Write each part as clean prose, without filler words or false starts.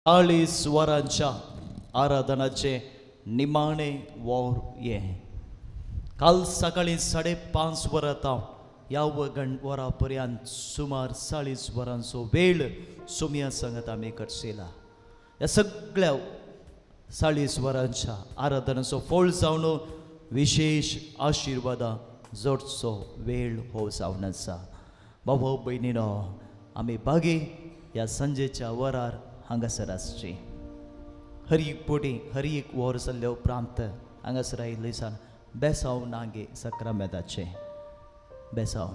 40 वरांच्या आराधनाचे निमाणे वर हें. काल सकाळी 5:30 वरां ह्या वरा पर्यंत सुमार 40 वरांचो वेळ सोमया सांगत आमी खर्चला. ह्या सगळ्या 40 वरांच्या आराधनाचो फळ जावन विशेश आशिर्वादा जोडचो वेळ हो जावन आसा. बाबा भयणीनो, आमी बागी ह्या सांजेच्या वरार हांगासर आसची. हर एक पोटी हर एक वर जाल्ल्या उपरांत हांगासर आयिल्ले सान बेसांव नागे सक्रामेदाचें बेसांव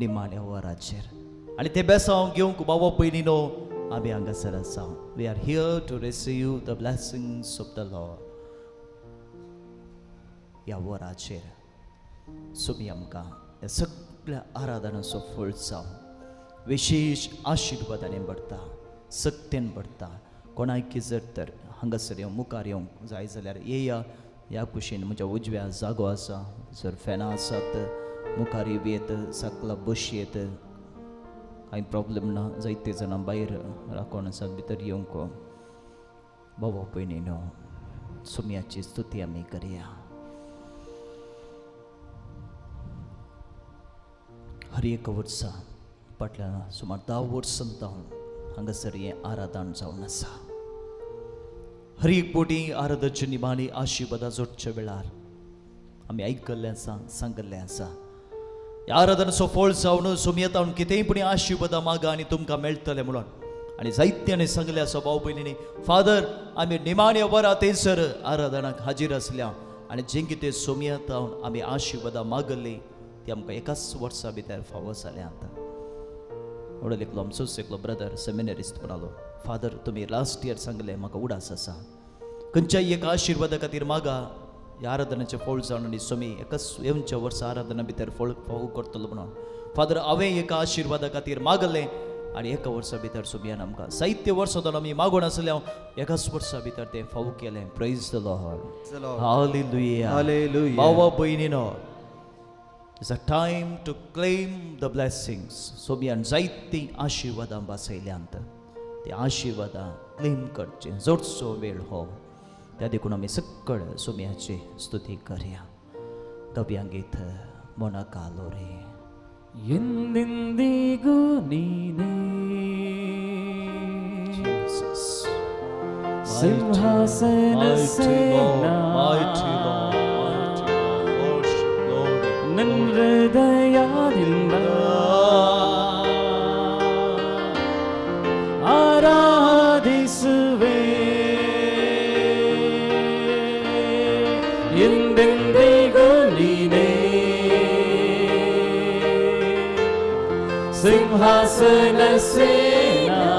निमाण्या वराचेर आनी ते बेसांव घेवंक बाबा भयणीनो आमी हांगासर आसा. We are here to receive the blessings of the Lord. ह्या वराचेर सुमी आमकां ह्या सगळ्या आराधनाचो फळ जावं विशेश आशिर्वादांनी भरता, सक्तेन भरता. कोणाक जर तर हांगासर येवंक मुखार येवंक जाय जाल्यार येया. ह्या कुशीन म्हज्या उजव्या जागो आसा, जर फॅनां आसात मुखार येत, सकला बशी येत, कांय प्रॉब्लम ना. जायते जाणां भायर राखोन आसात भितर येवंक. बाबा भयणीनो, सोम्याची स्तुती आमी करया. हर एक वर्सा फाटल्या सुमार 10 वर्सां जावन हांगासर हें आराधन जावन आसा. हर एक पोटी आराधनाचे निमाणी आशिर्वादा जोडच्या वेळार आमी आयकल्लें आसा, सांगल्लें आसा. ह्या आराधनाचो फळ जावन सोमयेतावन कितेंय पूण आशिर्वादा मागा आनी तुमकां मेळटलें म्हणून. आनी जायत्यांनी सांगलें आसा भाव भयणींनी, फादर आमी निमाण्या वरा थंयसर आराधनाक हाजीर आसल्या आनी जें कितें सोमयेतावन आमी आशिर्वादा मागल्ली ती आमकां एकाच वर्सा भितर फावो जालें. आतां व्हडलो एकलो आमचोच एकलो ब्रदर सेमिनरिस्ट म्हणालो, फादर तुमी लास्ट इयर सांगलें म्हाका उडास आसा, खंयच्याय एका आशिर्वादा खातीर मागा. ह्या आराधनाचें फळ जावन आनी सोमी एकाच येवच्या वर्सा आराधना भितर फळ फावो करतलो म्हणून. फादर हांवें एका आशिर्वादा खातीर मागलें आनी एका वर्सा भितर सोमयान आमकां साहित्य वर्सां जावन आमी मागून आसले, हांव एकाच वर्सा भितर तें फावो केलें. Praise the Lord. Hallelujah. Hallelujah. भावा भयणीनो, It's a time to claim the blessings. सोमयान जायतीं आशिर्वादां बसयल्यांत, ती आशिर्वादां क्लेम करचें जोडचो वेळ हो. त्या देखून आमी सकळ सोमयाची स्तुती करया. गव्यांगीत मोनाकालो रे ಎಂದೆಂದಿಗೂ ನೀನೇ ಸಿಂಹಾಸನ ಸೇನಾ ನನ್ನ ಹೃದಯದಿಂದ ಆರಾಧಿಸುವೆ ಎಂದೆಂದಿಗೂ ನೀನೇ ಸಿಂಹಾಸನ ಸೇನಾ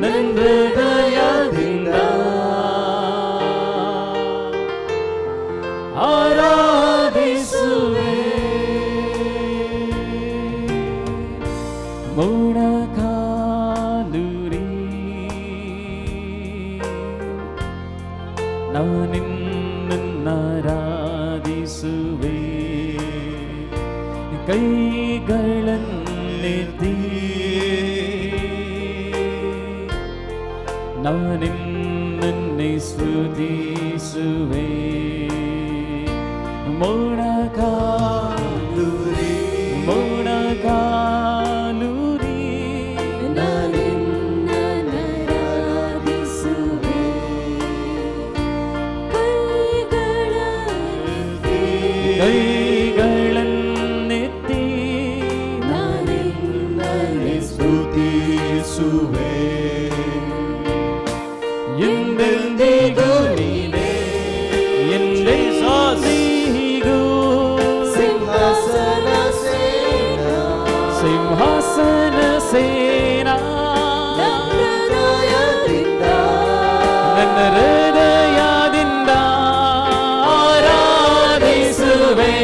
ನನ್ನ ಹೃದಯದಿಂದ ಆರಾಧಿಸುವೆ. ಮೊಣಕಾಲೂರಿ ನಾನಿನ್ನನ್ನಾರಾಧಿಸುವೆ, ಕೈಗಳನ್ನೆತ್ತಿ ನಾನಿನ್ನನ್ನೇ ಸ್ತುತಿಸುವೆ. ಮೊಣಕಾಲೂರಿ ಮೊಣಕಾಲೂರಿ ನಾನಿನ್ನನ್ನಾರಾಧಿಸುವೆ, ಕೈಗಳನ್ನೆತ್ತಿ ನಾನಿನ್ನನ್ನೇ ಸ್ತುತಿಸುವೆ. ಎಂದೆಂದಿಗೂ ನೀನೇ ಎಂದೆಂದಿಗೂ ಸಿಂಹಾಸನ ಸೇನಾ ಸಿಂಹಾಸನ ಸೇನಾ ನನ್ನ ಹೃದಯದಿಂದ ನನ್ನ ಹೃದಯದಿಂದ ಆರಾಧಿಸುವೆ.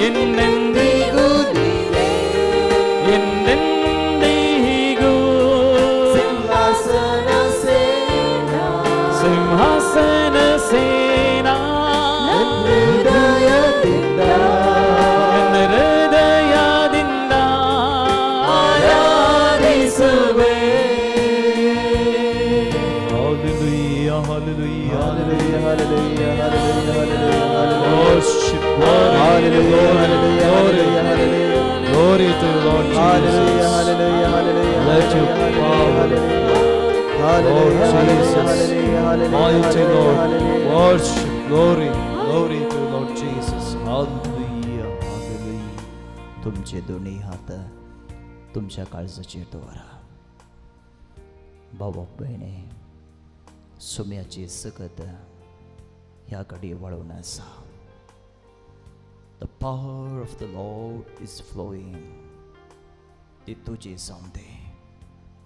ಎಂದೆಂದಿಗೂ ನೀನೇ ಎಂದೆಂದಿಗೂ ಸಿಂಹಾಸನ ಸೇನಾ ಸಿಂಹಾಸನ ಸೇನಾ ನನ್ನ ಹೃದಯದಿಂದ ನನ್ನ ಹೃದಯದಿಂದ hallelujah, hallelujah, hallelujah. Worship, glory, Hallelujah, glory, hallelujah, glory, hallelujah. Glory to you, Lord Hallelujah, Jesus. hallelujah, hallelujah. Let your power, Lord Hallelujah, Jesus, hallelujah, hallelujah, mighty Lord, hallelujah. worship, glory, glory to you, Lord Jesus. Hallelujah, hallelujah. तुमचे दोन्ही हात तुमच्या काळजाचेर दवरा. बाबा भयणे, सुम्याची सकत ह्या कडेन वळून आसा. The power of the Lord is flowing. ती तुजी जावं दे,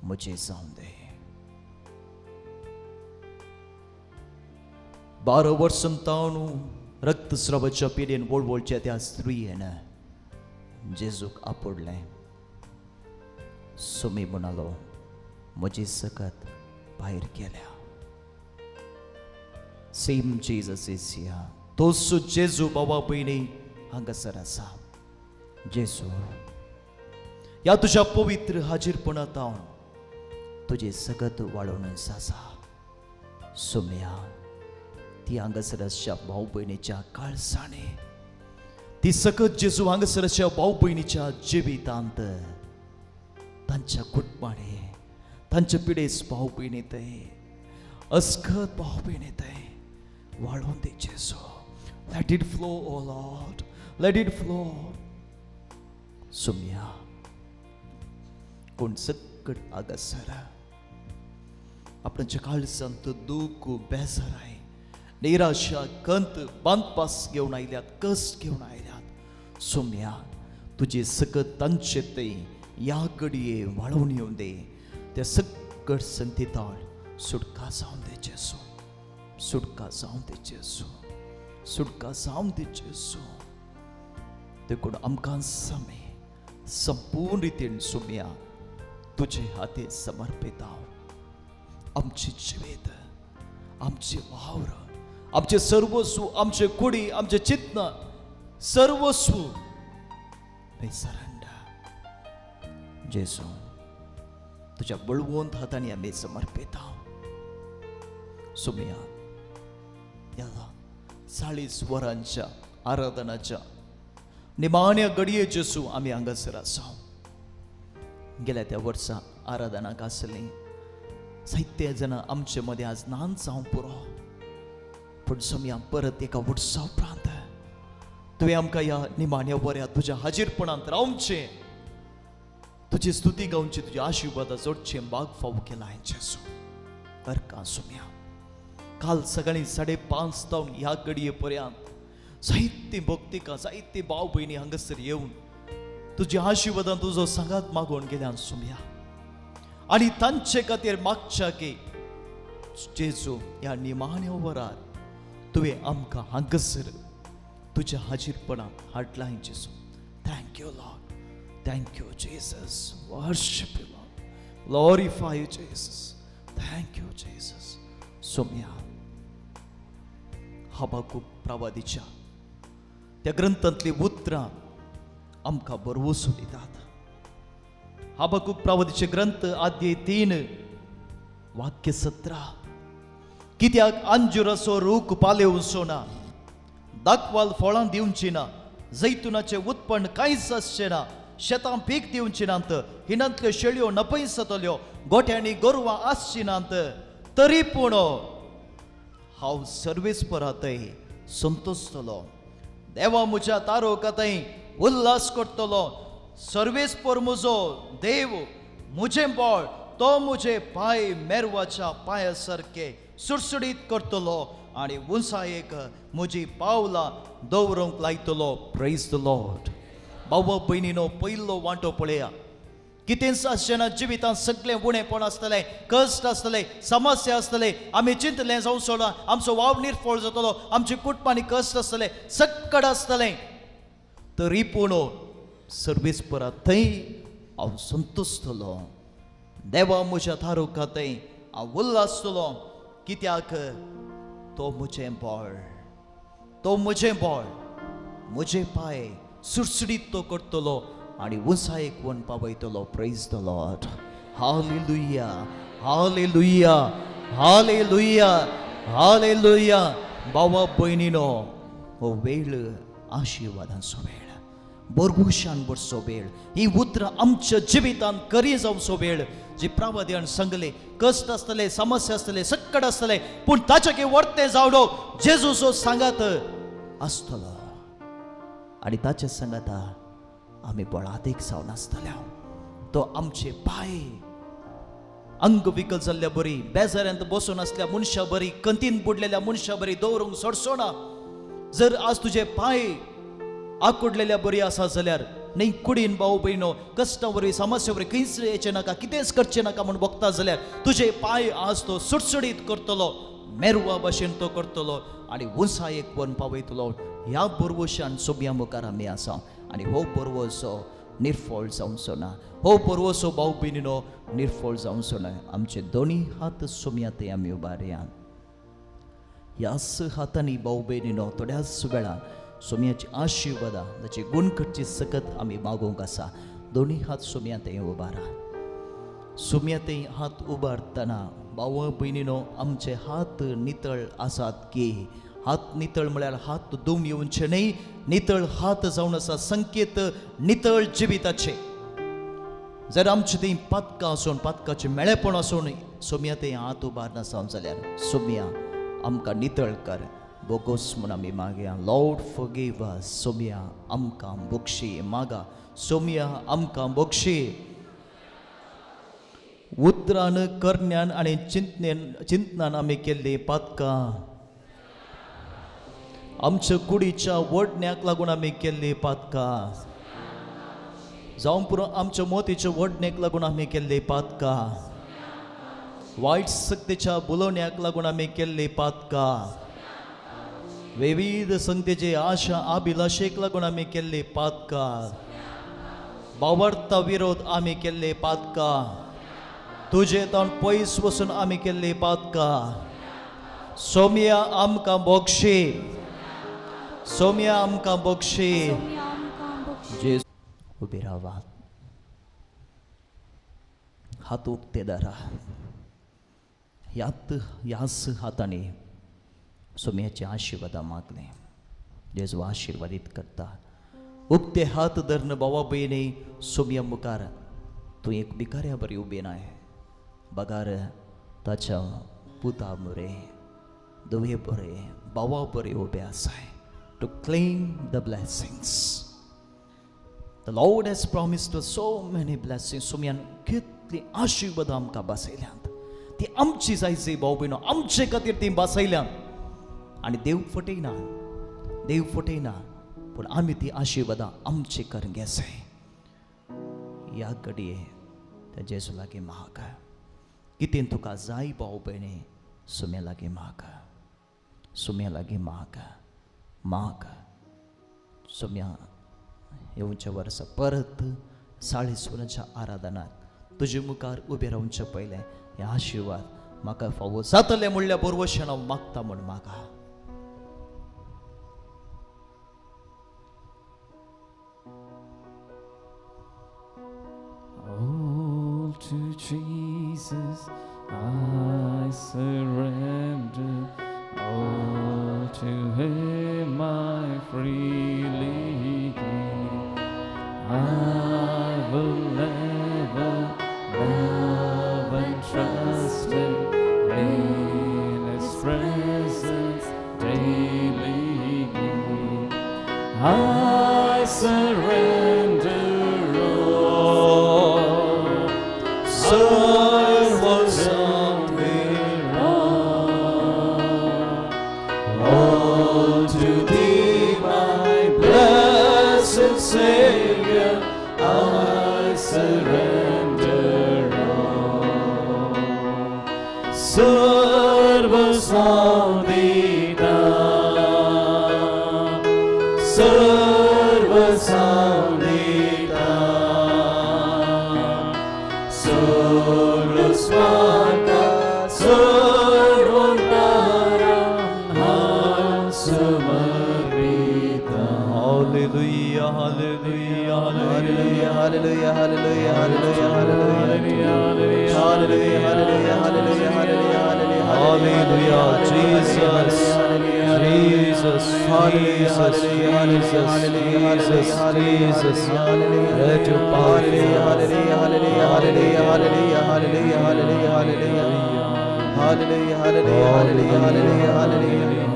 म्हजी जावं दे. 12 वर्सां तावन रक्तस्रावाच्या पिडेन वळवळच्या त्या स्त्रियेन जेजूक आपडलें. सुमी म्हणालो, म्हजी सकत भायर गेल्या. Same Jesus is here. तोच जेजू बाबा भयणी हांगासर आसा. जेजू, ह्या तुज्या पवित्र हाजीरपणांत हांव तुजें सगत वाळोवन आसा. सुम्या, ती हांगासर आसच्या भाव भयणीच्या काळसाणे, ती सकत जेजू हांगासर आसच्या भाव भयणीच्या जिवितांत, तांच्या कुटुंबाने, तांच्या पिडेस भाव भयणी ते अस्खत भाव भयणी ते वाळोवन दे जेजू. Let it flow, O Lord, let it flow. सुम्या, कोण सकट आगासर आपणाच्या काळजांत दुःख, बेजाराय, निराशा, कंत, बांदपास घेवन आयल्यात, कश्ट घेवन आयल्यात. सुम्या, तुजी सकत तांचे ते ह्या घडये वाळोवन येवन दे. त्या सकट संतीताळ सुटका जावन दे जेजू, सुटका जावन दे जेजू, सुटका जावन दे जेजू. देखून आमकां समे संपूर्ण रितीन सुम्या तुजे हाते समर्पिता. आमची जिवीत, आमचे वावर, आमचे सर्वस्व, आमचे कुडी, आमचे चिंतन, सर्वस्व सरंडा जेजू तुज्या बळवंत हातांनी आमी समर्पिता. सुम्या, ह्या 40 वरांच्या आराधनाच्या निमाण्या घडये जेजू आमी हांगासर आसा. गेल्या त्या वर्सा आराधनाक आसलीं जायते जाणां आमचे मदें आज नान जावं पुरो, पूण सुम्या परत एका वर्सा उपरांत तुवें आमकां ह्या निमाण्या वऱ्या तुज्या हाजीरपणांत रावचें, तुजी स्तुती गावची, तुज्या आशिर्वादा जोडचें भाग फावो केला जेजू. अर्कां सुम्या, काल सकाळीं 5:30 तावन ह्या घडये पर्यंत जायतीं भक्तिकां, जायतीं भाव भयणी हांगासर येवन तुज्या आशिर्वादान तुजो सांगात मागोवन गेल्यान सुम्या. आनी तांचे खातीर मागच्या की जेजू ह्या निमाण्या वरार तुवें आमकां हांगासर तुज्या हाजीरपणांत हाडलां जेजू. Thank you Lord, thank you Jesus. Worship you Lord, glorify you Jesus, thank you Jesus. Saumya, हबाकूक प्रवादीच्या त्या ग्रंथांतली उतरां आमकां भरवंसो दितात. हबाकूक प्रवादीचे ग्रंथ अध्याय 3 वाक्य 17. कित्याक अंजुराचो रूख पालेवचो ना, दाखवाल फळां दिवची ना, जैतुनाचें उत्पन्न कांयच आसचें ना, शेतां पीक दिवची नात, हिणांतल्यो शेळयो नपयसतल्यो, गोठ्यांनी गोरवां आसची नात, तरी पूण हांव सर्वेस्परातय संतोषतलो, देवा म्हज्या तारोकातय उल्हास करतलो. सर्वेस्पर म्हजो देव म्हजें बळ, तो म्हजे पांय मेरवाच्या पांया सारके सुडसुडीत करतलो आनी उंचायेक म्हजी पावलां दवरूंक लायतलो. Praise the Lord. बाबा भयणीनो, पयलो वांटो पळया. कितेंच आसचें ना जिवितांत, सगळें उणेपण आसतलें, कश्ट आसतले, समस्या आसतले, आमी चिंतलें जावं सोडा, आमचो वावर निर्फळ जातलो, आमचे कुटुंबांनी कश्ट आसतले, सक्कड आसतलें, तरी पूण सर्वेस्परा थंय हांव संतोषतलो, देवा म्हज्या थारोका थंय हांव उल्हासतलो. कित्याक तो म्हजें बळ, तो म्हजें बळ, म्हजे पांय सुडसुडीत तो करतलो आनी उंचायेक वन पावयतलो. Praise the Lord. Hallelujah, hallelujah, hallelujah, hallelujah. भावा भयणीनो हो वेळ आशिर्वादांचो वेळ, बोरगुशान भरचो वेळ. ही उतरां आमच्या जिवितांत खरी जावचो वेळ. जी प्रावद्यान सांगले, कश्ट आसतले, समस्या आसतले, सकट आसतले, पूण ताचे वर्ते जावडो जेजूचो सांगात आसतलो आनी ताचे सांगाता आमी बळादीक जावन आसतले. तो आमचे पांय अंगविकल जाल्ल्या बरी, बेजाऱ्यांत बसून आसल्या मनशा बरी, कंतीन बुडलेल्या मनशा बरी दवरूंक सोडचो ना. जर आज तुजे पांय आकुडलेल्या बरी आसा जाल्यार न्ही कुडीन भाव भयणो कश्टां वरवीं समस्या वरवीं खंयच येचें नाका, कितेंच करचें नाका म्हूण भोगता जाल्यार तुजे पांय आज तो सुटसुटीत करतलो, मेरवा भशेन तो करतलो आनी उंचायेक व्हरून पावयतलो. ह्या बरवशान सोब्या मुखार आमी आसा आनी हो बरवसो निर्फळ जावचो ना. हो बरवसो भाव भयणीनो निर्फळ जावचो ना. आमचे दोनी हात सोम्या ते आमी उबारया. ह्याच हातांनी भाव भयणीनो थोड्याच वेळान सोम्याची आशिर्वादा ताची गुणकटची सकत आमी मागूंक आसा. दोनी हात सोम्या ते उबारा. सोम्या ते हात उबारतना भाव भयणीनो आमचे हात नितळ आसात की, हात नितळ म्हळ्यार हात दुम येवचे न्हय, नितळ हात जावन आसा संकेत नितळ जिविताचे. जर आमचे ती पातकां आसून पातकाचें मेळेपण आसून सोम्या ते हात उबारना जाल्यार सोम्या आमकां नितळ कर बोगोस म्हूण आमी मागया. Lord forgive us. सोम्या आमकां बोगशी मागा. सोम्या आमकां बोगशी. उतरान करण्यान आनी चिंतनेन चिंतनान आमी केल्ली पातकां, आमच्या कुडीच्या वडण्याक लागून आमी केल्ली पातकां, जावं पुरो आमच्या मोतीच्या वडण्याक लागून आमी केल्ली पातकां, वायट सक्तेच्या बोलोवण्याक लागून आमी केल्ली पातकां, विविध संगतेचे आशा अभिलाशेक लागून आमी केल्ली पातकां, बावडता विरोध आमी केल्ले पातकां, तुजे तावन पयस वचून आमी केल्ली पातकां. सोम्या आमकां बोगशी. सोम्या आमकां बोगशी. जेजू उबी रावात. हात उक्ते दारा. ह्यात ह्याच हातांनी सोम्याचे आशिर्वादा मागले. जेजू आशिर्वादीत करता. उक्ते हात धरून भावा भयणी सोम्या मुखार तूं एक भिकाऱ्या बरी उबी नाय, बगार ताच्या पुता मुरे धुवे बरे भावा बरे उबे आसाय. To claim the blessings. The Lord has promised us so many blessings. सोम्यान कितली आशिर्वाद आमकां बसयल्यांत. ती आमची जायची भाव भयणो, आमचे खातीर ती बसयल्यांत. आनी देव फटयना, देव फटयना, पूण आमी ती आशिर्वादां आमचे करून घेसाय. ह्या घडये त्या जेजू लागीं माग. कितें तुका जाय भाव भयणी सोम्या लागीं माग. सोम्या लागीं माग. माग. सोम्या येवच्या वर्सा परत साळेसुराच्या आराधनाक तुजे मुखार उबें रावचें पयलें हे आशिर्वाद म्हाका फावो जातलें म्हणल्या बरवशान हांव मागता म्हूण मागा. All to Jesus I surrender, all to Him I freely give. I will ever love and trust Him in His presence daily live. I surrender all. All to Thee, my blessed Savior, I surrender all. Sarva Samdita, Sarva Samdita, Sarva Swaka, Sarvantara, Samarpita. Hallelujah, hallelujah, hallelujah, hallelujah, hallelujah, hallelujah, hallelujah, hallelujah, hallelujah, hallelujah, hallelujah, hallelujah, Jesus, Jesus, Jesus, Jesus, Jesus, Jesus. Let your power hallelujah, hallelujah, hallelujah, hallelujah, hallelujah, hallelujah, hallelujah, hallelujah, hallelujah, hallelujah, hallelujah, hallelujah,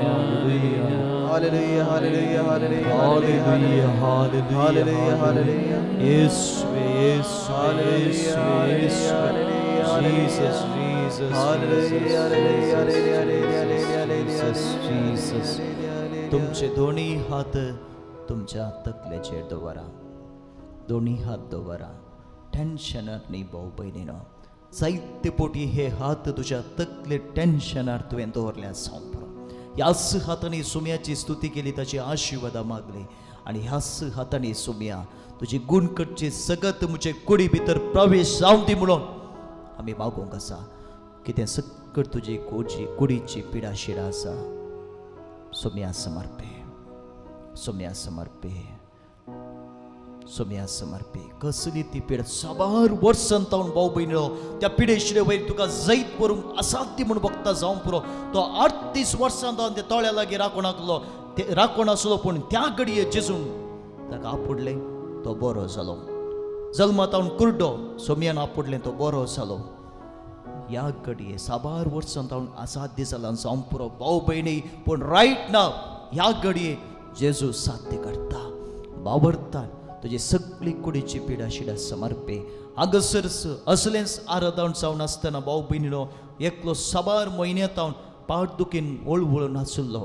hallelujah, hallelujah, hallelujah, hallelujah, hallelujah, hallelujah. Yesue, Yesue, Yesue, Yesue. Jesus, Jesus, Jesus, Jesus. तुमचे दोन्ही हात तुमच्या तकलेचेर दवरा, दोन्ही हात दवरा. टेन्शनार न्ही भाव भयणीनो, जायते पोटी हे हात तुज्या तकले टेन्शनार तुवें दवरल्या जावं पुरो. ह्याच हातांनी सुम्याची स्तुती केली, ताची आशिर्वादां मागली आनी ह्याच हातांनी सुम्या तुजी गुण करची सगत म्हजे कुडी भितर प्रवेश जावं दी म्हणून आमी मागूंक आसा. कितें सक्कट तुजी कुडीची पिडा शिडा आसा, सोम्या समर्पे, सोम्या समर्पे, सोम्या समर्पे. कसली ती पिडा साबार वर्सां तावन भाव भयणीलो त्या पिडे शिडे वयर तुका जैत व्हरूंक असाध्य म्हूण बगता जावं पुरो. तो 38 वर्सां तावन त्या तळ्या लागीं राखून आसलो, राखून आसलो, पूण त्या घडये जेजून ताका आपुडलें, तो बरो जालो. जल्मा तावन कुरडो सोम्यान आपुडलें, तो बरो जालो. ह्या घडये साबार वर्सां तावन असाध्य जालां जावं पुरो भाव भयणी, पूण रायट नाव ह्या घडये जेजू साध्य करता. बावरता तुजी सगळी कुडीची पिडा शिडा समर्पे. हांगासर असलेंच आराधन जावन आसतना भाव भयणीलो एकलो साबार म्हयन्या तावन पाट दुखीन वळवळून आशिल्लो.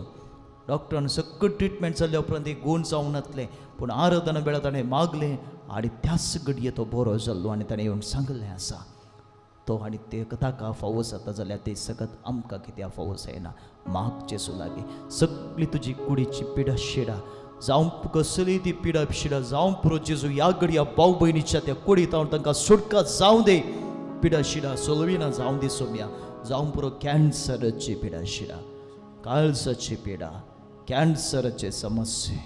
डॉक्टरान सगळें ट्रिटमेंट जाल्ल्या उपरांत एक गूण जावं नासलें, पूण आराधना वेळार ताणें मागलें आनी त्याच घडये तो बरो जाल्लो. आनी ताणें येवन सांगलें आसा तो आनी ते ताका फावो जाता जाल्यार ते सगळं आमकां कित्याक फावो जायना. माग जेजू लागीं सगळी तुजी कुडीची पिडा शिडा जावं, कसली ती पिडा शिडा जावं पुरो. जेजू ह्या घडया भाव भयणीच्या त्या कुडीत हांव तांकां सुटका जावं दे. पिडा शिडा सोलविना जावं दे सोम्या, जावं पुरो. कॅन्सराची पिडा शिडा, काळजाची पिडा, कॅन्सराचे समस्ये,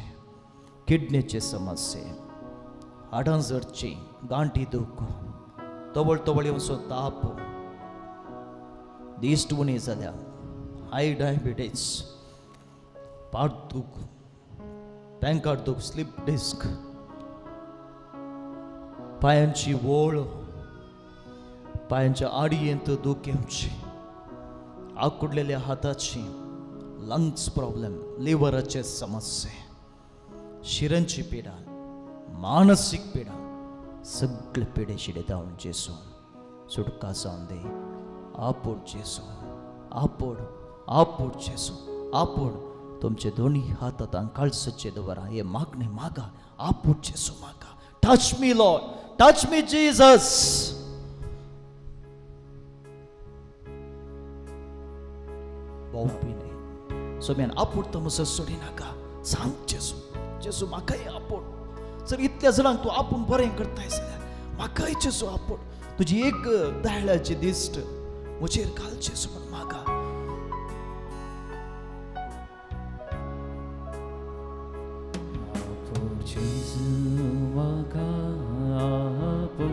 किडनीचे समस्ये, हाडां जडची, गांठी दूख, तवळ तवळ येवचो ताप, दिश्ट उणी जाल्या, हाय डायबिटीज, पाट दूख, पेंकार दूख, स्लीप डिस्क, पायांची वोळ, पायांच्या आडयेंत दूख येवची, आकुडलेल्या हाताची, लंग्स प्रॉब्लेम, लिव्हराचे समस्ये, शिरांची पिडा, मानसीक पिडा, सगळे पिडे शिडे धांवन जेजू सुटका जावन दे. आपोड जेजू, आपोड, आपोड जेजू, आपोड. तुमचे दोन्ही हात आतां काळसाचे दवरा. हे मागणे मागा, आपोड जेजू मागा. Touch me Lord, touch me Jesus. भावपी न्ही सोम्यान आपोडटा म्हणसर सोडिनाका. सांग जेजू, जेजू म्हाकाय आपोड. जर इतल्या जाणांक तूं आपूण बरें करताय जाल्यार म्हाकाय जेजू आपोड. तुजी एक दयाळाची दिश्ट म्हजेर घाल जेजू म्हूण मागा. आपोड जेजू म्हाका आपोड,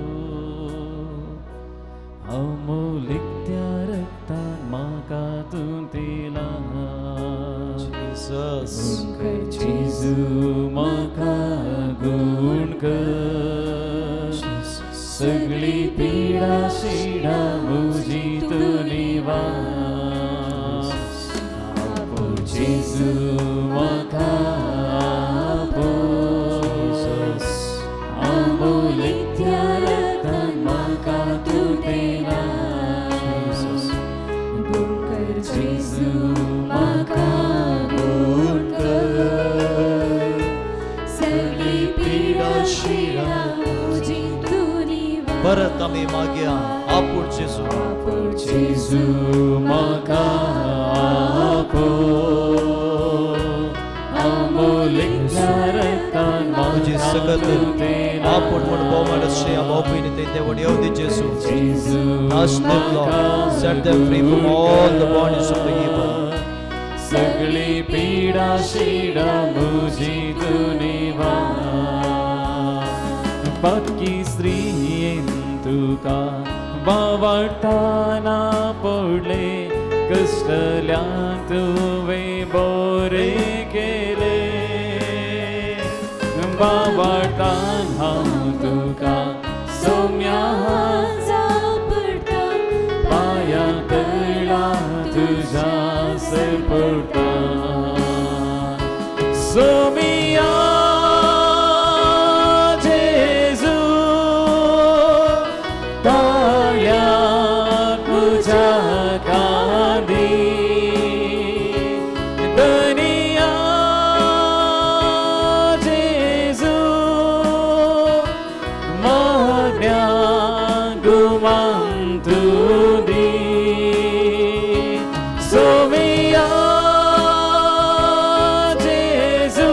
अमोलीक त्या रक्तान म्हाका तूं दिला. Jesus, जेजू म्हाका गुण कर, सगळी पिडा शिडा म्हजी तूं निवार. आपोड जेजू म्हाका आपोड, अमोलीक त्या रक्तान म्हाका तूं दिला. गुण कर जेजू म्हाका गुण कर, सगळी पिडा शिडा म्हजी तूं निवार. परत आमी मागया, आपोड जेजू, आपोड जेजू म्हाका आपोड, अमोलीक त्या रक्तान तुजी म्हाका सगत तूं दिला. आपोड म्हूण भोवमान आसचें ह्या भाव भयणी थंय देवण येवं दी जेजू. जेजू Touch them, Lord. Set them free from all the bondage of the evil. सगळी पीडा शिडा म्हजी तूं निवार. बाकी स्त्रियेन तुका बावटाना पडले, कष्टल्यान तुवें बरें बावटान हांव तुका सोम्या जापडटा पाया तळा तुझ्या सरपडटा सोमिया जेजू ताळ्या तुझ्या कांदी दनिया जेजू मागण्या गुमान तुदी सोमिया जेजू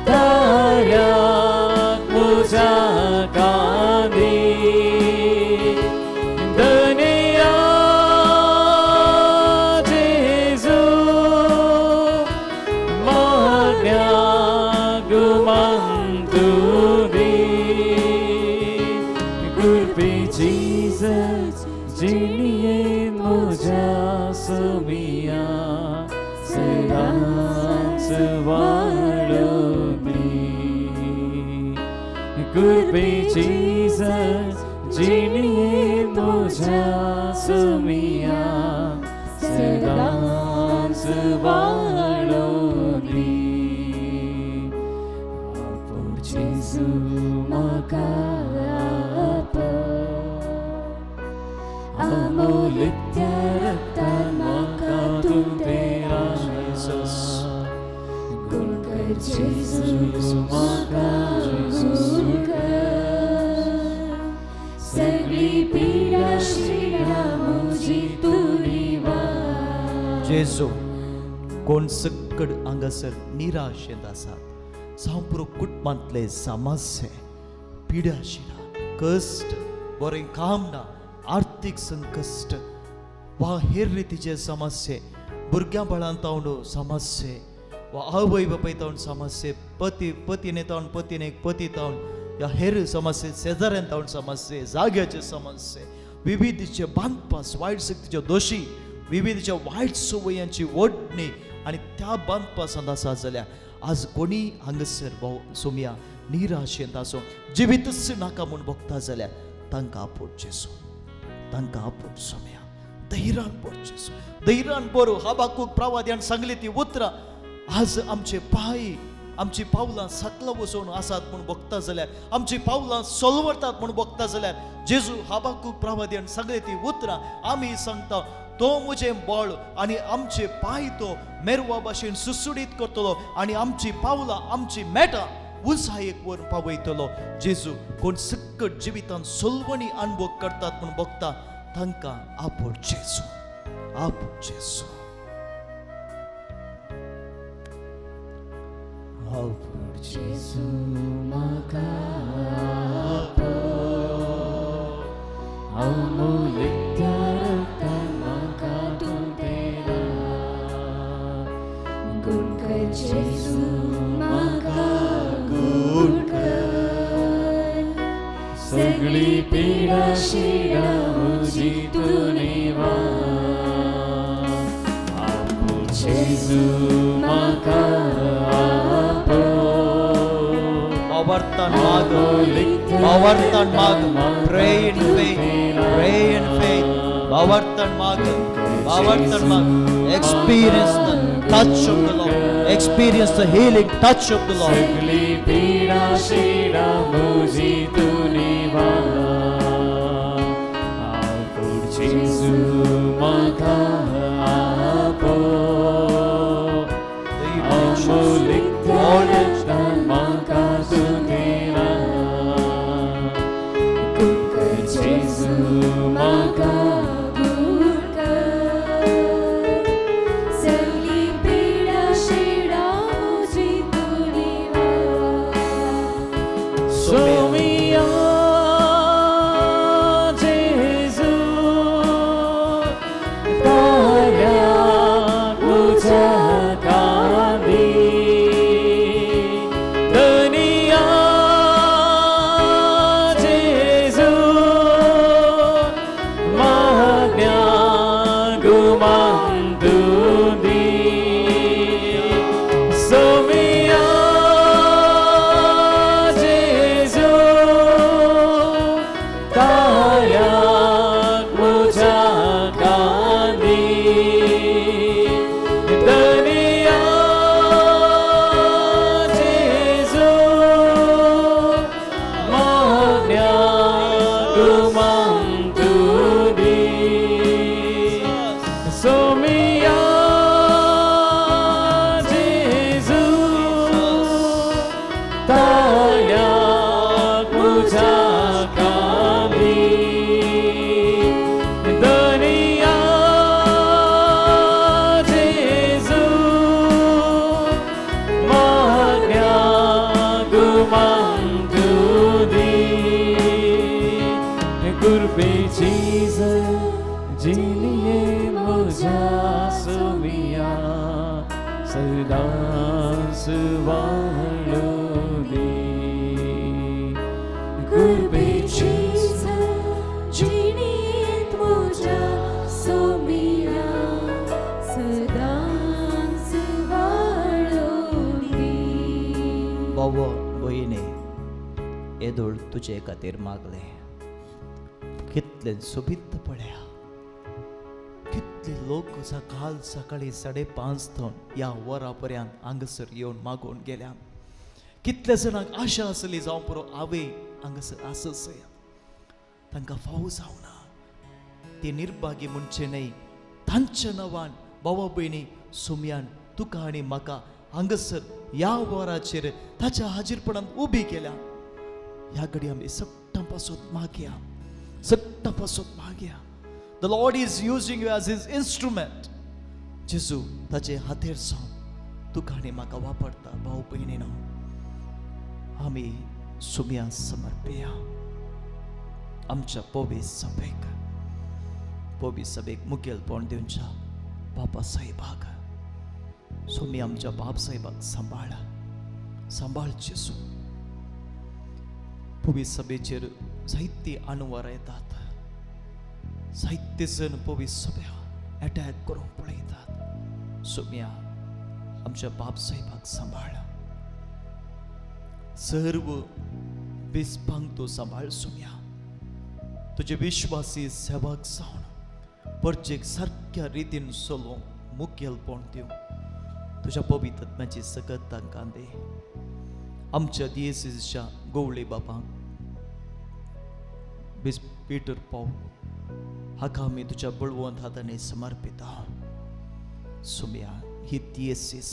ताळ्या तुझ्या कांदी दनिया जेजू मागण्या गुमान तुदी कृपी जीसस जिणयेन म्हज्या सोमिया सदांच वाडोवपी कृपी जीसस जिणयेन म्हज्या सोमिया सदांच वाडोवपी आपोड जेजू म्हाका अमोलित्या रक्तान म्हाका तूं तेरा गुण कर जेजू म्हाका गुण कर सगळी पिडा शिडा म्हजी तूं निवार जेजू कोण सकड हांगासर निराशेंत आसात जावं पुरो कुटुंबांतले समस्ये पिडा शिडा कश्ट बरें काम ना आर्थीक संकश्ट वा हेर रितीचे समस्ये भुरग्यां बाळान तावंड समस्ये वा आवय बापाय तावन समस्ये पती पतीने तावन पतीने पती तावन या हेर समस्ये शेजाऱ्यान तावन समस्ये जाग्याचे समस्ये विविधचे बांदपास वायट शक्तीच्यो दोशी विविधच्या वायट संवयांची ओडणी आनी त्या बांदपासांत आसा जाल्यार आज कोणी हांगासर भाव सोमया निराशेंत आसूं जिवीतच नाका म्हूण भोगता जाल्यार तांकां आपोड जेजू तांकां आपोड सोमया धैर्यान भर जेजू धैर्यान भर हबाकूक प्रवाद्यान सांगली ती उतरां आज आमचे पांय आमची पावलां सकला वचून आसात म्हूण भोगता जाल्यार आमची पावलां सोलवरतात म्हूण भोगता जाल्यार जेजू हबाकूक प्रवाद्यान सांगली ती उतरां आमी सांगता तो म्हजें बळ आनी आमचे पांय तो मेरवा भाशेन सुसुडीत करतलो आनी आमची पावलां आमची मेटां उंचायेक व्हरून पावयतलो. जेजू कोण सकट जिवितान सोलवणी अनुभव करतात म्हूण भोगता तांकां आपोड जेजू आपोड जेजू आपोड जेजू म्हाका आपोड अमोलित्या रक्तान म्हाका तूं तेरा गुण कर जेजू म्हाका गुण कर सगळी पिडा शिडा म्हजी तूं निवार आपोड जेजू म्हाका आवर्तन माग आवर्तन माग pray in faith pray in faith आवर्तन माग आवर्तन माग experience the touch of the Lord experience the healing touch of the Lord सगळी पीडा शिडा म्हजी तूं निवार आपोड जेजू म्हाका आपोड अमोलित्या रक्तान म्हाका तूं तेरा गुण कर जेजू म्हाका गुण कर सगळी पिडा शिडा म्हजी तूं निवार सोमिया जेजू ताळ्या तुझ्या कांदी दनिया जेजू मा जिनिये मुझा सुमिया सदांस वाळू दी। कृपेची जिणेंत म्हज्या सोमिया सदांच वाळू दी। बाबा भयणी येदोळ तुजे खातीर मागलें, कितलें सोबीत पळया, कितले लोक सकाळ सकाळी 5:30 थंय ह्या वरा पर्यंत हांगासर येवन मागून गेल्या। कितल्या जाणांक आशा आसली जावं पुरो हांवें हांगासर आसत, तांकां फावो जावना, ते निर्भागी म्हणचे न्हय। तांच्या नांवान भावा भयणी सुमयान तुका आनी म्हाका हांगासर ह्या वराचेर ताच्या हाजीरपणान उबी केल्या। ह्या घडी आमी सगटां पासून मागया, सगटां पासून मागया। The Lord is using you as His instrument. जेजू ताचे हातेर जावन तुका आनी म्हाका वापरता। भाव भयणीनो आमी सुमया समर्पया आमच्या पवी सभेक, पवी सभेक मुखेलपण दिवच्या बाबा साहेबाक। सुमी आमच्या बाब साहेबाक सांबाळ, सांबाळ जेजू। पवी सभेचेर जायती अणवार येतात, जायते जण पवी सभ्या अटॅक करूंक पळयतात। सुम्या आमच्या बाब साहेबाक सांबाळ, सर्व बिस्पांक तूं सांबाळ। सुम्या तुजे विश्वासी सेवक जावन परजेक सारक्या रितीन चलोवंक मुखेलपण दिवं तुज्या पवित्रत्म्याची सकत तांकां दी। आमच्या दियेसीच्या गोवळे बापांक बिस्प पीटर पाव हाका आमी तुज्या बळवंत हातांनी समर्पिता। सुम्या ही दियेसीस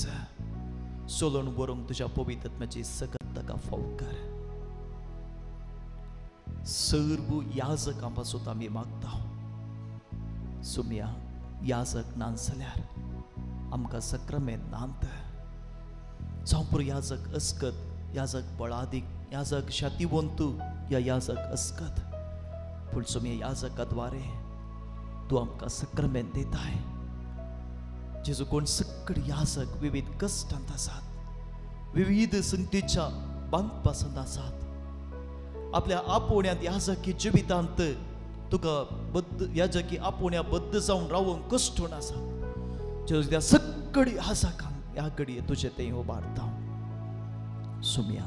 चलोवन व्हरूंक तुज्या पवित्रत्म्याची सकत ताका फाव कर। सर्व याजकां पासून आमी मागता। सुम्या याजक ना जाल्यार आमकां सक्रामेंत नात, जावं पुरो याजक अस्कत, याजक बळादीक, याजक शातिवंत या याजक अस्कत, पूण सुम्या याजका द्वारे तूं आमकां सक्रामेंत दिताय। जेजू कोण सकड याजक विविध कश्टांत आसात, विविध संगतीच्या बांदपासांत आसात, आपल्या आपोवण्यांत याजकी जिवितांत तुका बद्द याजकी आपोवण्या बद्द जावन रावंक कश्टून आसात। जेजू त्या सकड याजकांक ह्या घडये तुजें तें उबारता। सुम्या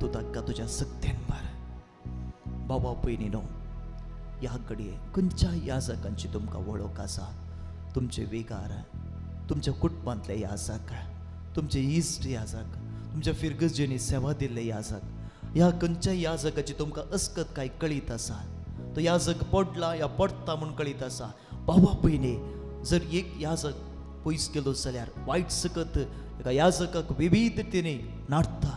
तूं तांकां तुज्या सक्तेन भर। बाबा पयलीं न्हू ह्या घडये खंयच्या याजकांची तुमकां वळख आसा, तुमचे विगार, तुमच्या कुटुंबांतले याजक, तुमचे इश्ट याजक, तुमच्या फिरगर्जेनी सेवा दिल्ले याजक, ह्या खंयच्या याजकाची तुमकां अस्कत काय कळीत आसा, तो याजक पडला या पडटा म्हूण कळीत आसा। बाबा पयलीं जर एक याजक पयस गेलो जाल्यार वायट सकत एका याजकाक विविधतेने नाडटा,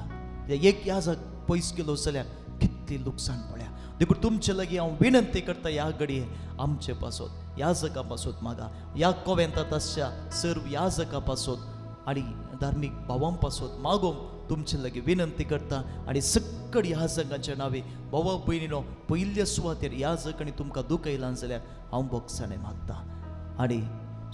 एक याजक पयस गेलो जाल्यार कितली लुकसाण पळया। देखून तुमचे लागीं हांव विनंती करता ह्या घडये आमचे पासत याजका पासत मागा, ह्या कोवेंतात आसच्या सर्व याजका पासत आनी धार्मीक भावां पासत मागोवंक तुमचे लागीं विनंती करता। आनी सकड याजकांच्या नांवे भावा भयणीनो पयल्या सुवातेर याजक आनी तुमकां दुखयलां जाल्यार हांव बोगसाणें मागता। आनी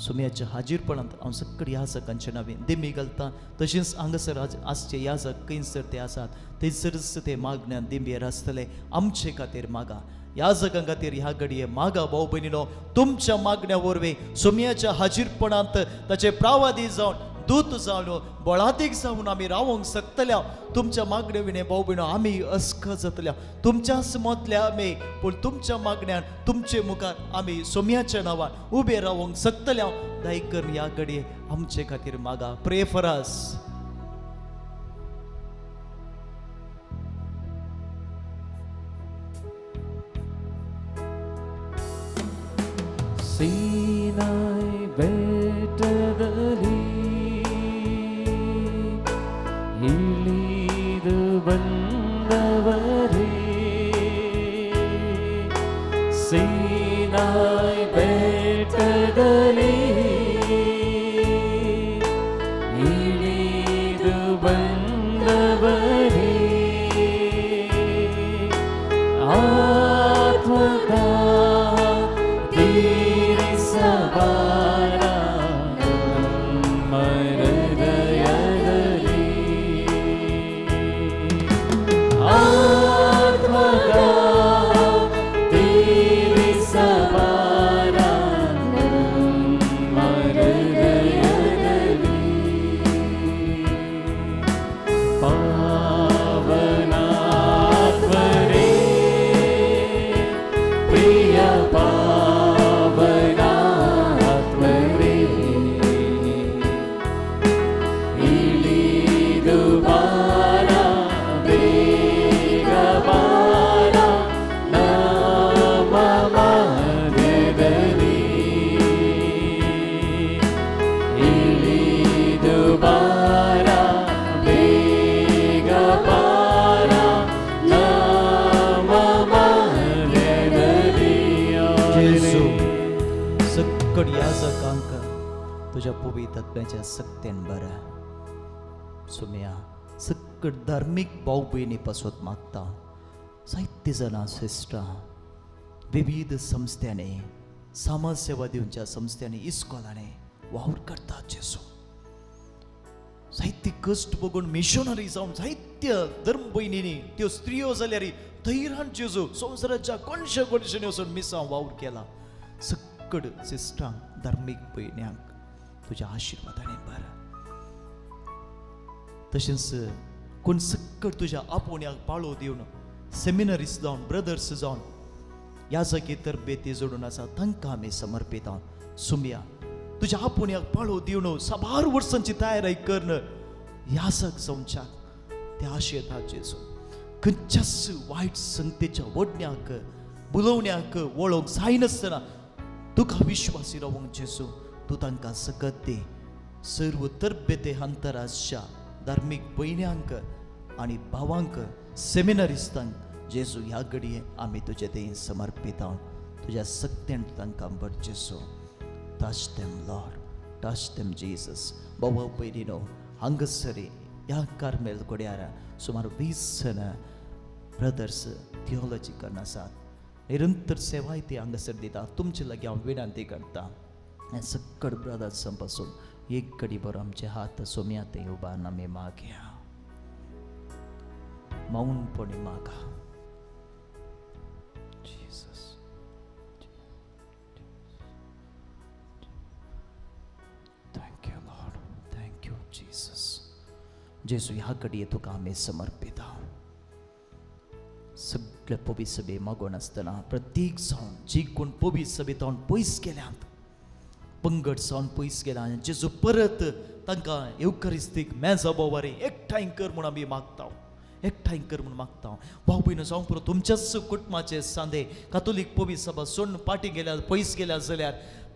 सुम्याच्या हाजीरपणांत हांव सकड याजकांच्या नांवे दिमी घालता। तशेंच हांगासर आसचे याजक खंयसर ते आसात थंयसरच ते मागण्यान दिंबेर आसतले। आमचे खातीर मागा, याजकां खातीर ह्या घडये मागा। भाव भयणीनो तुमच्या मागण्या वरवीं सुम्याच्या हाजीरपणांत ताचे प्रावादी जावन दूत जावन बळादीक जावन आमी रावंक शकतल्या। तुमच्या मागण्या विणे भाव भयणो आमी अस्क जातल्या, तुमच्याच मतल्या आमी, पूण तुमच्या मागण्यान तुमचे मुखार आमी सोम्याच्या नांवान उबे रावंक शकतल्या। दया करून ह्या घडये आमचे खातीर मागा। Pray for us. Sinai ಬೆಟ್ಟದಲ್ಲಿ ಇಳಿದು ಬಂದವರೇ, ಸೀನಾಯ್ ಬೆಟ್ಟದಲ್ಲಿ ಇಳಿದು ಬಂದವರೇ, ಆತ್ಮದ सक्कड याजकांक तुज्या पवित्र आत्म्याच्या सक्तेन बरं सुम्या सक्कड धार्मीक भाव भयणी पासत मागता. जायते जाणां सिस्टरां विविध संस्थ्यांनी समाज सेवा दिवच्या संस्थ्यांनी इस्कॉलांनी वावर करतात जेजू. जायते कश्ट बघून मिशनरी जावन जायत्या धर्म भयणींनी त्यो स्त्रियो जाल्यार धैर्यान जेजू संवसाराच्या कोनशा कोनशांनी वचून मिसांव वावर केला. सक्कड सिस्टरांक धार्मीक भयण्यांक तुज्या आशिर्वादांनी बरं. तशेंच कोण सक्कड तुज्या आपोवण्याक पाळो दिवन सेमिनरीज जावन ब्रदर्स जावन याजकी तरबेती जोडून आसा तांकां आमी समर्पिता. सुमया तुज्या आपोवण्याक पाळो दिवन साबार वर्सांची तयारी करून याजक जावच्याक त्या आशेता जेजू. खंयच्याच वायट संगतेच्या ओडण्याक बुलोवण्याक वळोवंक जायनासतना तुका विश्वासी रावंक जेजू तूं तांकां सकत दी. सर्व तरबेते अंतराच्या धार्मीक भयण्यांक आनी भावांक सेमिनरिस्तांक जेजू ह्या घडये आमी तुजे ते समर्पिता. तुज्या सक्तेन तांकां बर जेजू. Touch them Lord, touch them Jesus. बाबा भयणीनो हांगासर ह्या कार्मेल कोड्यार सुमार 20 जाण ब्रदर्स थियोलॉजी करून आसात. निरंतर सेवाय ती हांगासर दिता. तुमचे लागीं हांव विनंती करता हें सक्कड ब्रदर्सां पासून एक घडी बरो आमचे हात सोम्या ते उबारून आमी मागया. मौनपणी मागा. Jesus. Thank you Lord, thank you Jesus. जेजू ह्या घडये तुका आमी समर्पिता. सगळे पवित्र सभे मागून आसतना प्रत्येक जावन जी कोण पवित्र सभे जावन पयस गेल्यात पंगड जावन पयस गेल्या आनी जेजू परत तांकां येवकारिस्तीक मेजा बोवारी एकठांय कर म्हूण आमी मागता. एकठांय कर म्हूण मागता. भाव भयणो जावंक पुरो तुमच्याच कुटुंबाचे सांदे कातोलीक पवित्र सभा सोडून पाटी गेल्या पयस गेल्या जाल्यार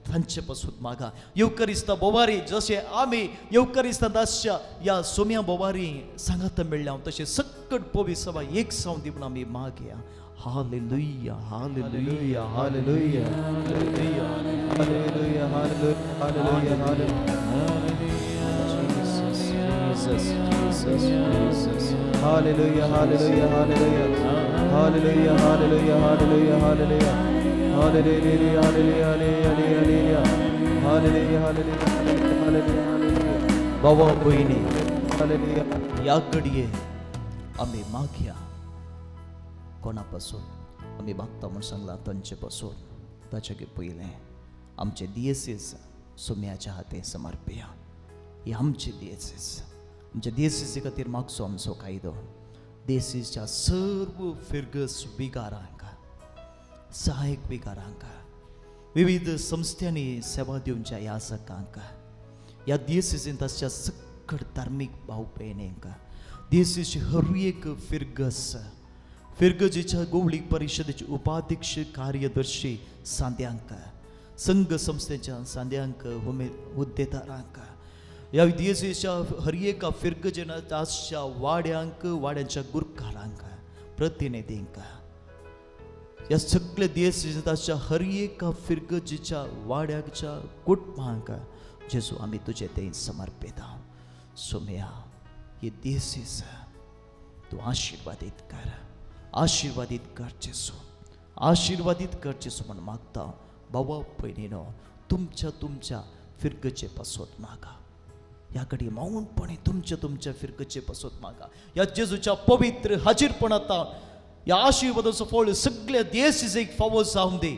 तांचे पासून मागा. येवकारिस्ता बोवारी जशें आमी येवकारिस्तांत आसच्या ह्या सोम्या बोवारी सांगात मेळ्ळ्या तशें सक्कड पवित्र सभा एक जावन दी म्हूण आमी मागया. Hallelujah, hallelujah, hallelujah, hallelujah, hallelujah, hallelujah. Jesus, Jesus, Jesus, Jesus. Hallelujah, hallelujah, hallelujah, hallelujah, hallelujah, hallelujah, hallelujah, hallelujah, hallelujah, hallelujah, hallelujah, hallelujah, hallelujah. बाबा भयणी hallelujah. ह्या घडये आमी मागया कोणा पासून आमी मागता म्हूण सांगलां तांचे पासून. ताचे पयलें आमचे दियेसीस सोम्याच्या हाते समर्पया. ही आमची दियेसीस आमच्या दियेसीसी खातीर मागचो आमचो कायदो. दियेसीच्या सर्व फिरगस विगारांक सहायक विगारांक विविध संस्थ्यांनी सेवा दिवच्या याजकांक ह्या दियेसीसींत आसच्या सक्कड धार्मीक भाव भयणींक दियेसीची हर एक फिरगस फिरगजीच्या गोवळीक परिशदेचे उपाध्यक्ष कार्यदर्शी सांद्यांक संघ संस्थेच्या सांद्यांक हुद्देदारांक ह्या दियेसीच्या हर एका फिरगजेनात आसच्या वाड्यांक वाड्यांच्या गुरकारांक प्रतिनिधींक ह्या सगळे दियेसींत आसच्या हर एका फिरगजीच्या वाड्याच्या कुटुंबांक जेजू आमी तुजे ते समर्पिता. सोम्या ही दियेसीस तूं आशिर्वादीत कर, आशिर्वादीत कर जेजू, आशिर्वादीत कर जेजू म्हूण मागता. बाबा भयणीनो तुमच्या तुमच्या फिरगचे पासत मागा. ह्या घडये मौनपणे तुमच्या तुमच्या फिरगचे पासत मागा. ह्या जेजूच्या पवित्र हाजीरपणांत ह्या आशिर्वादाचो फळ सगळ्या देशाक फावो जावं दी.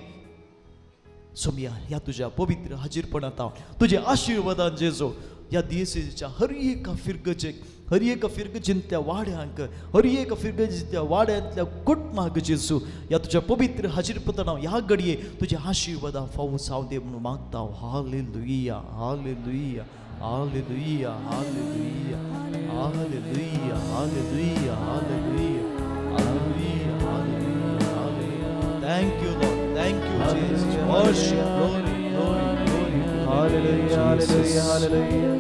सोम्या ह्या तुज्या पवित्र हाजीरपणांत तुज्या आशिर्वादान जेजू ह्या दियेसीच्या हर एका फिरगजेक हर एका फिरगजींतल्या वाड्यांक हर एका फिरगजींतल्या वाड्यांतल्या कुटुंबाक जेजू ह्या तुज्या पवित्र हाजीरपणान ह्या घडये तुज्या आशिर्वादान फावो जावं दी म्हणून मागता. Hallelujah, hallelujah, hallelujah, hallelujah, hallelujah, hallelujah, hallelujah, hallelujah, hallelujah, hallelujah. Thank you Lord, thank you Jesus. Worship, glory, glory, glory. Hallelujah, hallelujah, hallelujah.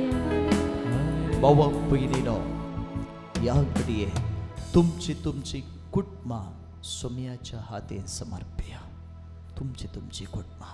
बाबा भयणीनो ह्या घडये तुमची तुमची कुटुंबां सोम्याच्या हातीन समर्पया. तुमची तुमची कुटुंबां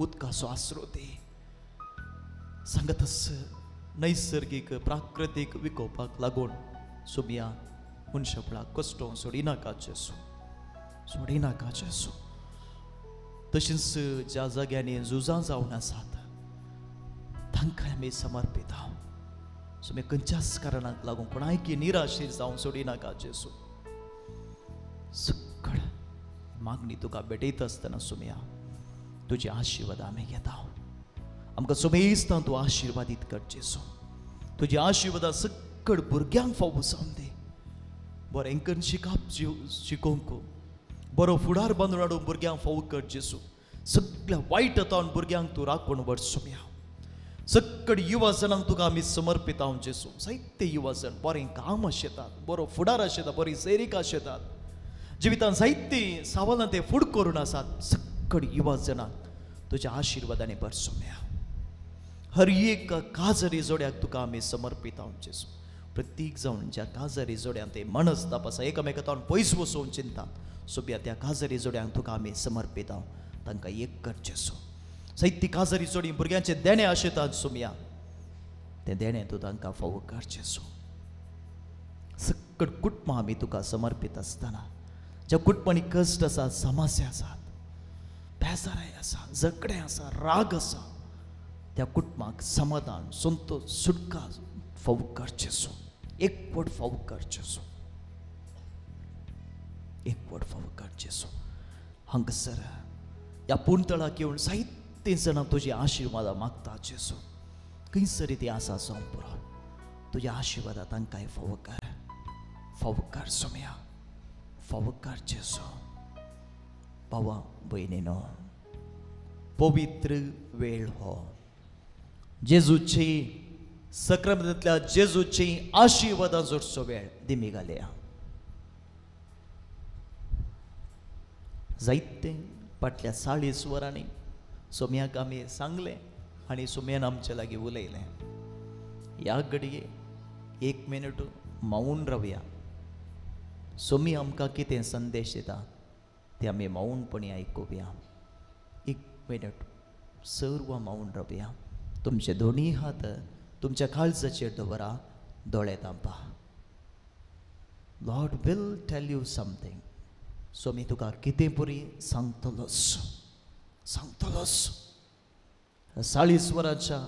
उदकाचो आसरो दी. सांगतस नैसर्गीक प्राकृतीक विकोपाक लागून सोम्या मनशापणाक कश्ट सोडिनाका जेजू, सोडिनाका जेजू. तशींच ज्या जाग्यांनी झुजां जावन आसात तांकां आमी समर्पिता. सोम्या खंयच्याच कारणाक लागून कोणायकी निराशेर जावन सोडिनाका जेजू. सकळ मागणी तुका भेटयता आसतना सोम्या तुजे आशिर्वाद आमी घेता. आमकां सोमेस्तां तूं आशिर्वादीत कर जेजू. तुजी आशिर्वादां सकळ भुरग्यांक फावो जावन दी. बरें करून शिकप शिकोवंक बरो फुडार बांदून हाडून भुरग्यांक फावो कर जेजू. सगळ्या वायट हातान भुरग्यांक तूं राखून व्हर सोम्या. सकळ युवा जणांक तुका आमी समर्पिता जेजू. जायते युवा जण बरें काम आशेतात, बरो फुडार आशेतात, बरी सैरीक आशेतात, जिवितान जायतीं सवालां ते फुड करून आसात. सकळ युवा जणांक तुज्या आशिर्वादांनी भर सोम्या. हर एक काजरी जोड्याक तुका आमी समर्पिता जेजू. प्रत्येक जावन ज्या काजरी जोड्यांत ते मनस्ताप आसा, एकामेकांत पयस वचून चिंतात, सोब्या त्या काजरी जोड्यांक तुका आमी समर्पिता. तांकां एक कर जेजू. जायती काजरी जोडी भुरग्यांचे देणें आशेतात सोम्या, तें देणें तूं तांकां फावो कर जेजू. सकट कुटुंबां आमी तुका समर्पीत आसतना ज्या कुटुंबांनी कश्ट आसा, समस्या आसात, बेजाराय आसा, झगडें आसा, राग आसा, त्या कुटुंबाक समाधान, संतोष, सुटका फावो कर जेजू. एकवट फावो कर जेजू, एकवट फावो कर जेजू. हांगासर ह्या पुणतळाक येवन जायतीं जाणां तुजी आशिर्वादां मागता जेजू. खंयसरी ती आसा जावं पुरो, तुज्या आशिर्वादां तांकांय फावो कर, फावो कर सोम्या, फावो कर जेजू. भावा भयणीनो, पवित्र वेळ हो जेजूची सक्रमतांतल्या जेजूची आशिर्वादां जोडचो वेळ दिमी घालया. जायते फाटल्या 40 वरांनी सोम्याक आमी सांगलें आनी सोम्यान आमचे लागीं उलयलें. ह्या घडये एक मिनट मौन रावया. सोमी आमकां कितें संदेश दिता ते आमी मौनपणी आयकुया. एक मिनट सर्व मौन रावया. तुमचे दोनी हात तुमच्या काळजाचेर दवरा, दोळे धांपा. Lord will tell you something. Somi तुका कितें पुरी सांगतलोच, सांगतलोच. 40 वरांच्या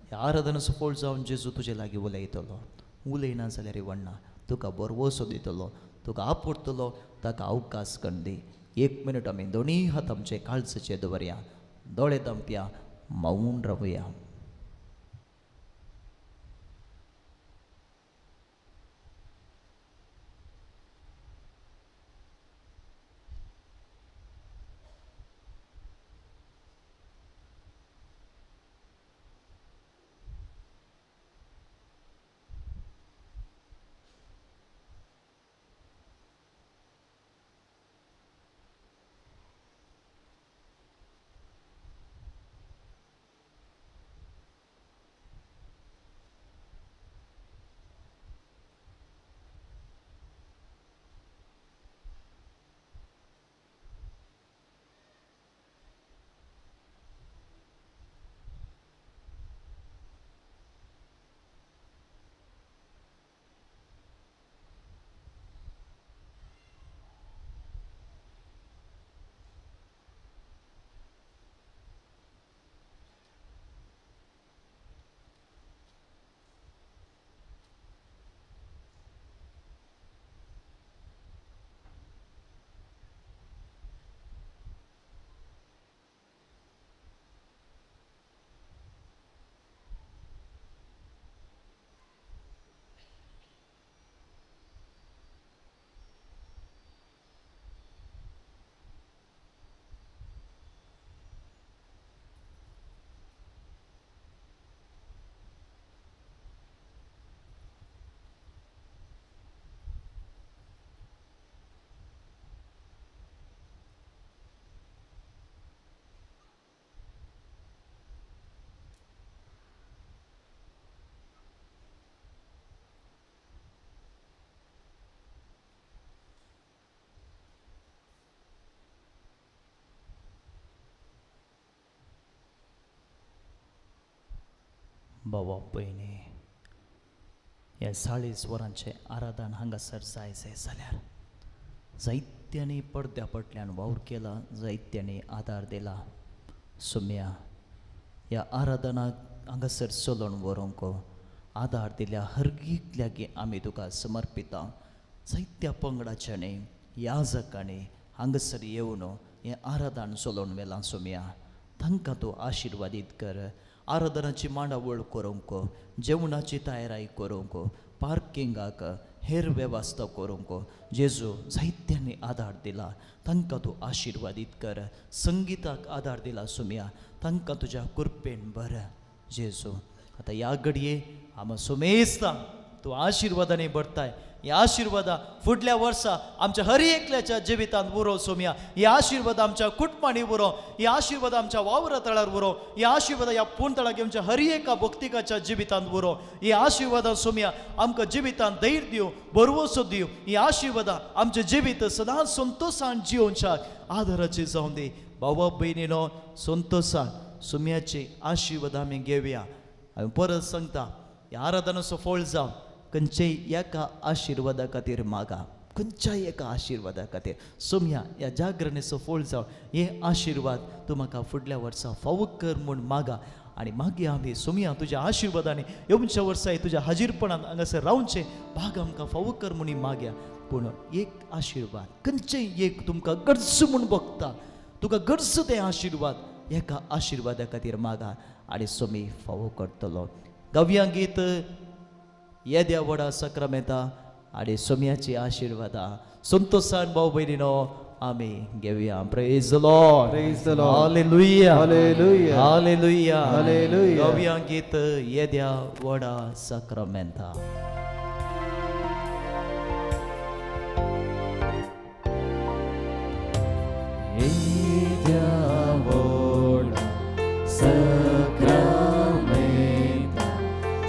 ह्या आराधना सफळ जावन जेजू तुजे लागीं उलयतलो. उलयना जाल्यार वण्णा तुका बरवसो दितलो, तुका आपडतलो, ताका अवकाश करून दी. एक मिनट आमी दोनी हात आमचे काळजाचेर दवरया, दोळे धांपया, मौन रावया. बाबा भयणी, ह्या 40 वरांचें आराधन हांगासर जाय जाय जाल्यार जायत्यांनी पडद्या फाटल्यान वावर केला, जायत्यांनी आदार दिला. सोम्या ह्या आराधनाक हांगासर चलोवन व्हरूंक आदार दिल्या हरगीक लागीं आमी तुका समर्पिता. जायत्या पंगडाच्यांनी याजकांनी हांगासर येवन हें आराधन चलोवन व्हेलां. सोम्या तांकां तूं आशिर्वादीत कर. आराधनाची मांडावळ करूंक, जेवणाची तयारी करूंक, पार्किंगाक हेर वेवस्था करूंक जेजू जायत्यांनी आदार दिला, तांकां तूं आशिर्वादीत कर. संगिताक आदार दिला सोम्या, तांकां तुज्या कृपेन बर. जेजू आतां ह्या घडये आमी सोमेस्ता तूं आशिर्वादांनी भरताय. ह्या आशिर्वादा फुडल्या वर्सा आमच्या हर एकल्याच्या जिवितांत उरो सोम्या. ह्या आशिर्वाद आमच्या कुटुंबांनी उरो, ह्या आशिर्वाद आमच्या वावरा तळार उरो, ह्या आशिर्वाद ह्या पूर्ण तळाक आमच्या हर एका भक्तिकाच्या जिवितांत उरो. ह्या आशिर्वादा सोम्या आमकां जिवितांत धैर्य दिवं, भरवसो दिवं. ह्या आशिर्वादा आमचें जिवीत सदांच संतोशान जिवनशाक आदाराचें जावं दी. बाबा भयणीनो संतोशान सोम्याचे आशिर्वाद आमी घेवया. हांवें परत सांगता, ह्या आराधनाचो फळ जावं. खंयच्याय एका आशिर्वादा खातीर मागा, खंयच्याय एका आशिर्वादा खातीर सोम्या ह्या जागरणेचो फळ जावं. हे आशिर्वाद तूं म्हाका फुडल्या वर्सा फावो कर म्हूण मागा. आनी मागीर आमी सोम्या तुज्या आशिर्वादांनी येवच्या वर्साय तुज्या हाजीरपणान हांगासर रावचें भाग आमकां फावो कर म्हूण मागया. पूण एक आशिर्वाद खंयचेय एक तुमकां गरज म्हूण भोगता, तुका गरज तें आशिर्वाद एका आशिर्वादा खातीर मागा आनी सोमी फावो करतलो. गावया गीत येद्या व्हडा सक्रमेता आनी सोम्याची आशिर्वादा संतोशान भाव भयणीनो आमी घेवया. Praise the Lord. Praise the Lord. Hallelujah. Hallelujah. Hallelujah. Hallelujah. गावया गीत येद्या व्हडा सक्रमेंता. येद्या व्हडा सक्रमेंता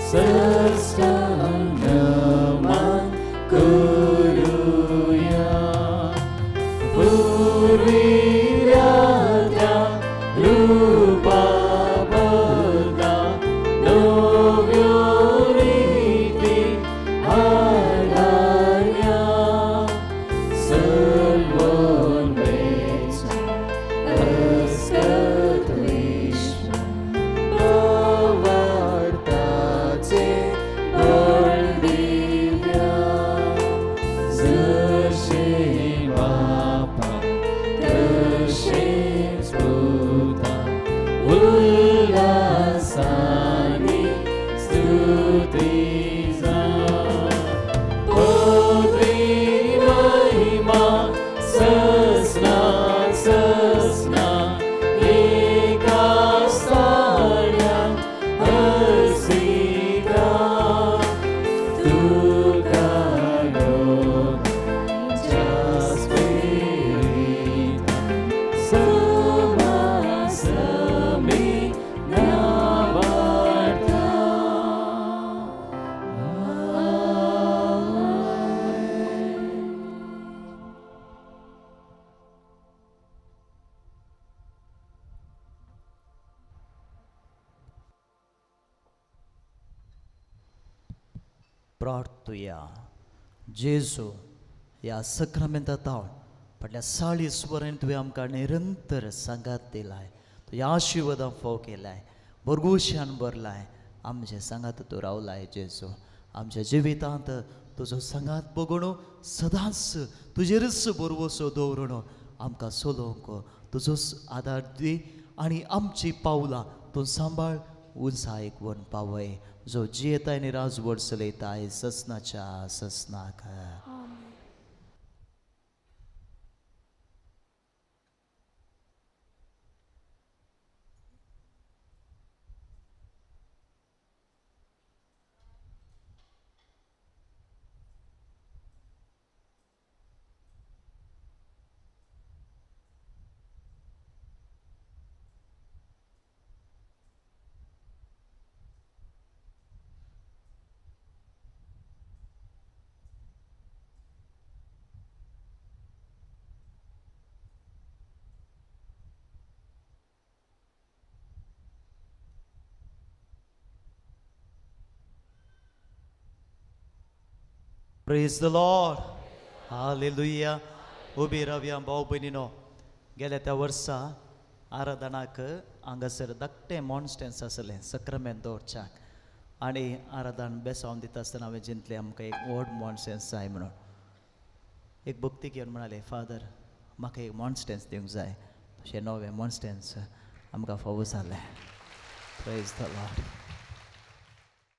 सष्टांग नमन करूया. पूर्विल्या त्या रूपा बदला नव्यो रीती हाडल्या. सर्वोन्मेषा अस्कत विश्व भावार्थाचे बळ दिव्या. जशें बापा तशेंच पुता उल्हासानी स्तुती जावं. पदवी महिमा ससना ससना एका स्थान्या हसिता. तुका लोकांच्या स्पिरिता समासमी नावार्था. प्रार्थुया. जेजू ह्या सक्रमेंता तावन फाटल्या 40 वरांनी तुवें आमकां निरंतर सांगात दिलाय, तुज्या आशिर्वादान फोव केलाय, भरगुशान भरलाय, आमचे सांगात तूं रावलाय. जेजू आमच्या जिवितांत तुजो सांगात बगोवन सदांच तुजेरच भरवसो दवरून आमकां चलोवंक तुजोच आदार दी आनी आमची पावलां तूं सांबाळ उंचायेक व्हरून पावय. जो जियेताय आनी राजवट चलयताय ससनाच्या ससनाक. Praise the Lord. Hallelujah. उबी रावया भाव भयणीनो. गेल्या त्या वर्सा आराधनाक हांगासर धाकटें मॉन्स्टन्स आसलें सक्रामेंत दवरच्याक आनी आराधन बेसावन दिता आसतना हांवें जिंतलें आमकां एक व्हड मॉन्स्टन्स जाय म्हणून. एक भक्ती घेवन म्हणाले, फादर म्हाका एक मॉन्स्टन्स दिवंक जाय. तशें नवें मॉन्स्टन्स आमकां फावो जालें. Praise the Lord.